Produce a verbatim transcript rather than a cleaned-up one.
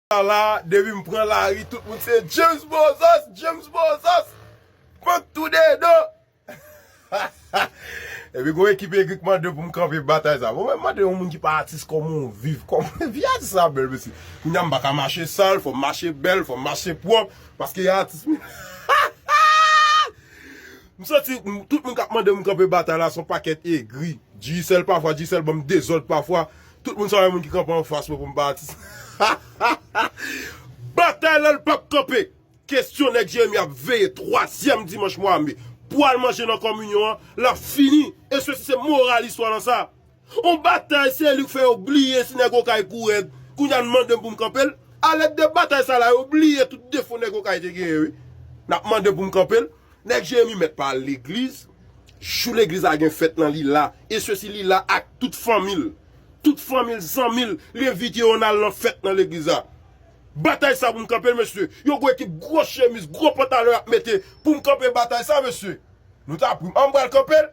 Sa la, depi m pran lari, tout moun se James Bozos, James Bozos. Pran tou de do. Epi gon ekip egri k mande pou m kanpe batay sa. Bon, mwen mande yon moun ki pa atis kòman w viv, kòman vi atis la bèl, mesye. Kounye a m pa ka mache sal, fò m mache bèl, fò m mache pwòp, paske atis m. M santi m- tout moun k ap mande m kanpe batay la se yon pakèt egri. Digicel pafwa, Digicel ban m dezòd pafwa. Tout moun sa wè moun ki kanpe anfas mwen pou m pa atis. Batay la l p ap kanpe. Kesyon nèg Jeremi ap veye twazyèm dimanch mwa me. Pwal manje nan kominyon an, l ap fini. E sesi se moral istwa lan sa. On batay se li k fè yo bliye si nèg Okay kou rèd. Kounye a n mande m pou m kanpe l. Alèd de batay sa la, yo bliye tout defo nèg Okay te genyen, wi. N ap mande pou m kanpe l. Nèg Jeremi mèt pa al legliz. Jou legliz la gen fèt nan li la. E sesi li la ak tout fanmi l. Tout fanmi l, zanmi l, li envite yo n al nan fèt nan legliz la. Batay sa pou m kanpe l, mesye. Yo gwo ekip gwo chemiz, gwo pantalon y ap mete pou m kanpe batay sa, mesye. Nou ta pri m. An m pral kanpe l.